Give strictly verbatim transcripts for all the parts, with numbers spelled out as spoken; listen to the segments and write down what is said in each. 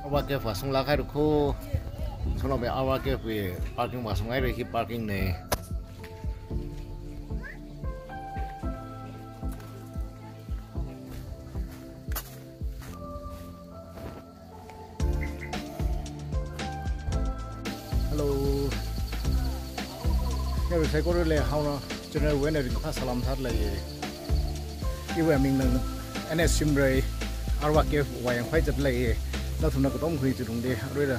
Arwa Cave vāshunglāk haira kho. Shanao me Arwa Cave wui parking vāshung haira, hi parking na. Hello. Yarui saikorali Haonaochannel wui eina ringkaphā salam sāda leiya. Iwui aming na N S Shimray, Arwa Cave vāyangkhavai zatlei. Nathumna katomkhui chitungda, aruila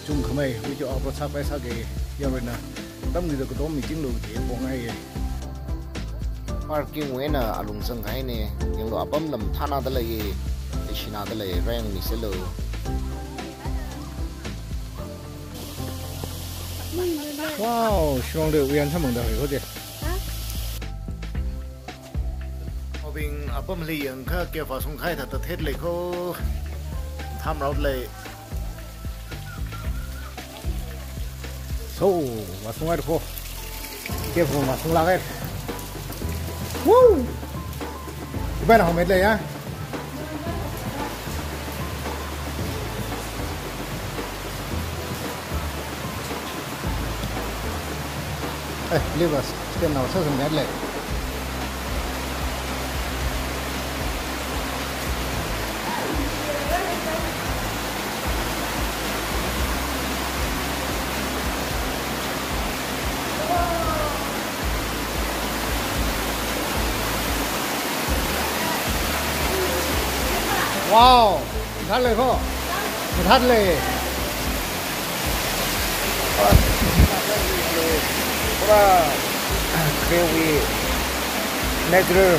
chungkhamei video upload sākhavai sāki, yaruina katamlida katom mi chinglu chi pongai. Parking wui eina alung zangkahaina, yanglu apam lam thānada lei, leishinada lei, rāyangmisalu. Wow, Shillong li uyan samang da hoi hoje. Obing apamli yangakha cave vāshungkahai thāda theida lei kho. Thamrao lei. So, vāshung haira kho. Cave vāshunglāk haira. Woo! Ibai na home lei ya. Eh, Livers, scan now, sasang net lei. Wow, mathāda lei kho. Mathāda lei. Pura kharewui natural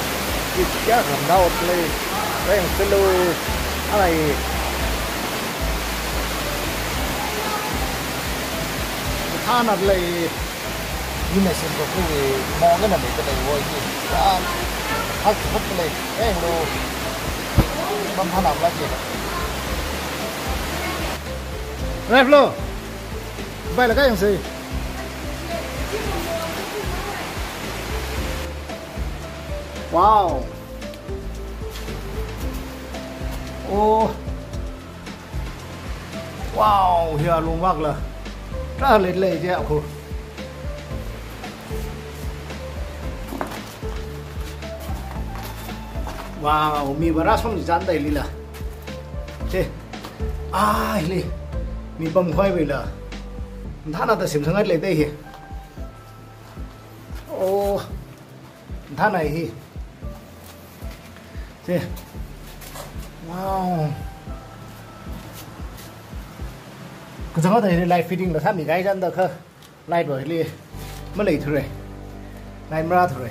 ki kayā ramda ot lei. Rāyangmisalu. Alai. Mathāda lei. Ina semkakhui maong eina leida lei wo hi. Yan, hak hak lei. Eh, lo. Pam phānam la ji. Right, lo. Bai la ka yang sei. Wow. Oh. Wow, hiya lungvak la. Tra lei lei je akhu. Wow, mi bara som ni zan dai lila. Che. Ah, li. Mi pamkhavai la. Thana ta sim sangat lei dai hi. Oh. Thana hi. Che. Wow. Kachangkhat hi light fitting la sāmi kahai zan da kha light wai li. Maleithura. Light marāthura.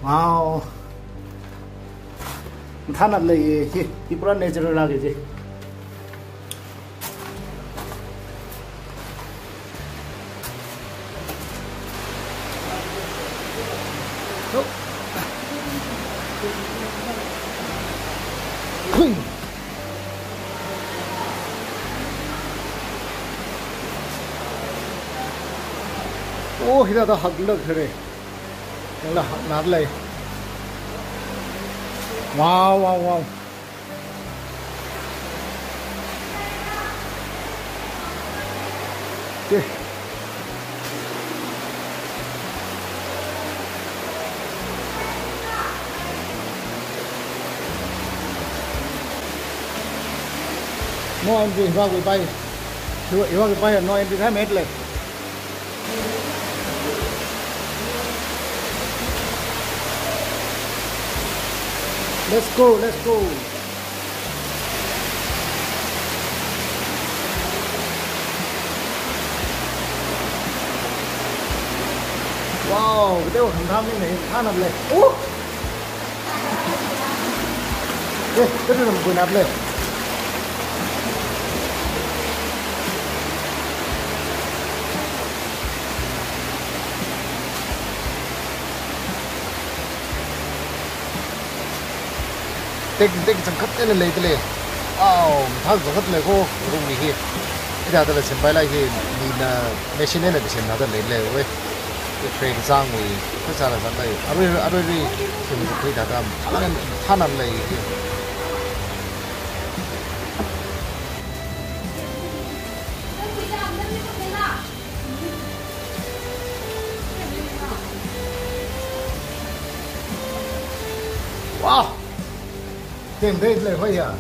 Wow. Thana lei hi, hi pura natural la ke je. Oh, hithāda haklāk haira. Yanglu haknada lei. Wow, wow, wow. Okay. No entry, iwui pai. Iwui pai, no entry, hai met lei. Let's go, let's go. Wow, video kham tham ni nei, thana lei. Oh! Eh, kadu nam kun ap lei. Tek, tek changkhat eina leida lei. Wow, mathā changkhat lei kho, room li hi. Hithāda la sempai la hi, mina machine eina semnada leilei we. Hi crane zangwui, kachāla zangkahai. Arui, arui, arui, semkhui thāda, thana, thana lei hi. Wow! Tem dei lei hoi ya.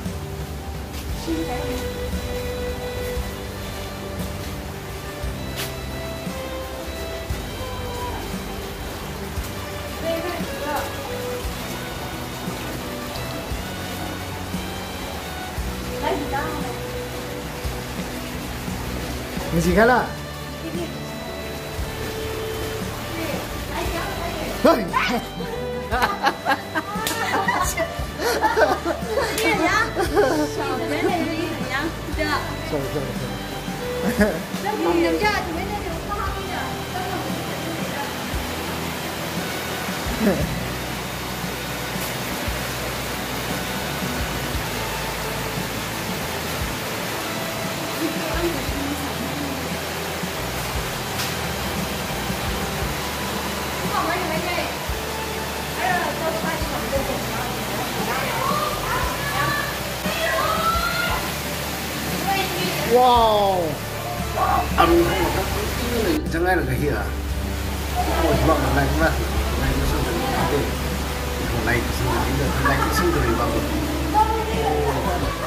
Miji kala. Hey. Sorry, sorry, sorry. Wow. Arui hong, hong, hong, hong, hong, jangai laga hiya. Oh, hibang, hibang, hibang, hibang, hibang, hibang.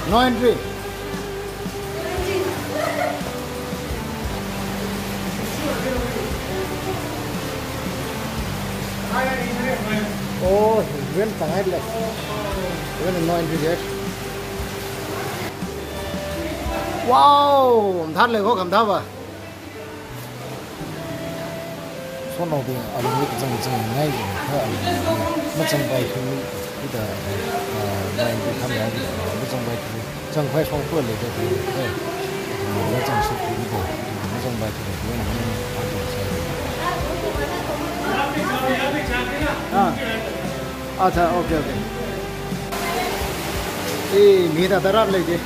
No entry. Oh, hibang, jangai laga. Hibang, no entry yet. Wow, mathālei ko, mathāva. Sonaobing alungli kazang zangngai, kha alungli mazangpai khalei, hithāda, ah, line tu khamya hithāda, mazangpai khalei, zangpai shong khalei da, eh, mazangshap khalei bo, mazangpai khalei bo, na, na, na, na, na. Ah. Acha, okay, okay. Eh, mi da darat lei je.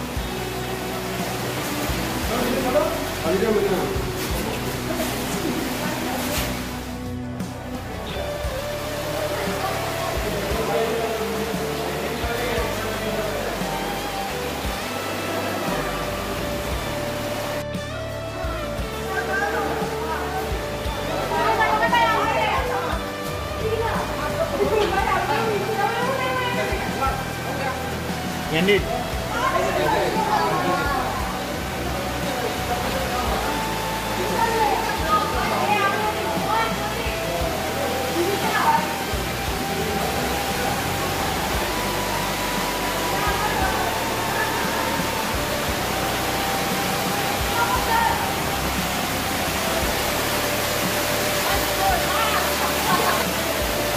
Yanit.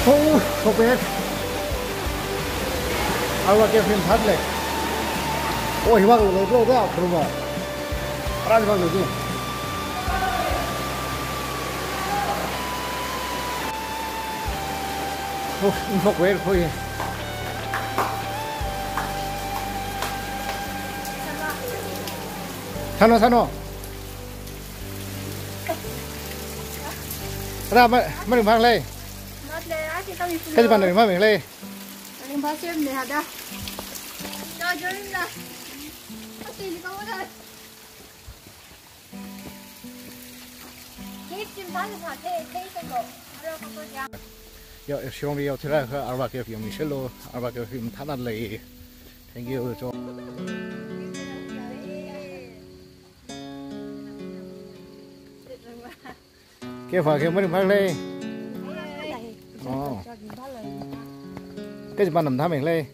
Oh, so bad. Arwa Cafe mathālei. Oh, hibang lo, lo, lo, lo, lo. Arwa hibang lo, lo. Oh, infokwel koi. Sāno, sāno. Ara, ma, maringphālei. Matlei, ati kami pulo. Kaji pāna ringphāmeilei. Ringphāsem ne hada. Yo, join la. Ati ni kamu dah. Yo, if Shillong yaothuira kha Arwa Cafe yangmi shilo, Arwa Cafe mathālei. Thank you, cho. Cafe kha maringphālei. Oh. Kaji pāna mathāmeilei.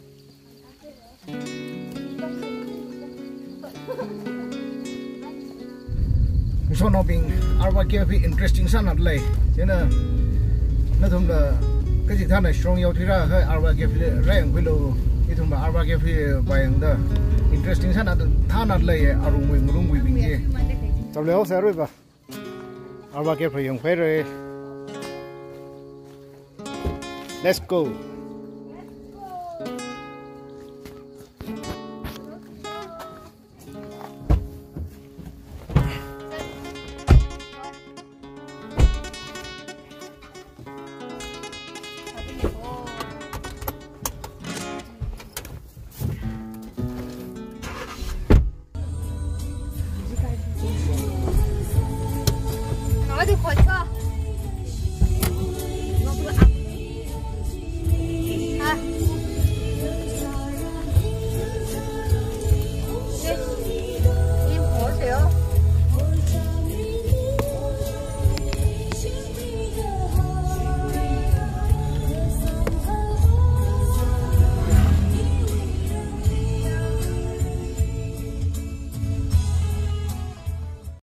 Sonaobing, Arwa Cafe interesting sānālei. Chieina, nathumla, kachikathāna Shillong yaothuira kha Arwa Cafe rāyangkhuilu, ithumla Arwa Cafe vāyangda. Interesting sānā, thānālei, arungwui, ngarungwuibing chi. Chāplei haosa aruiva. Arwa Cafe yangkhuira. Let's go.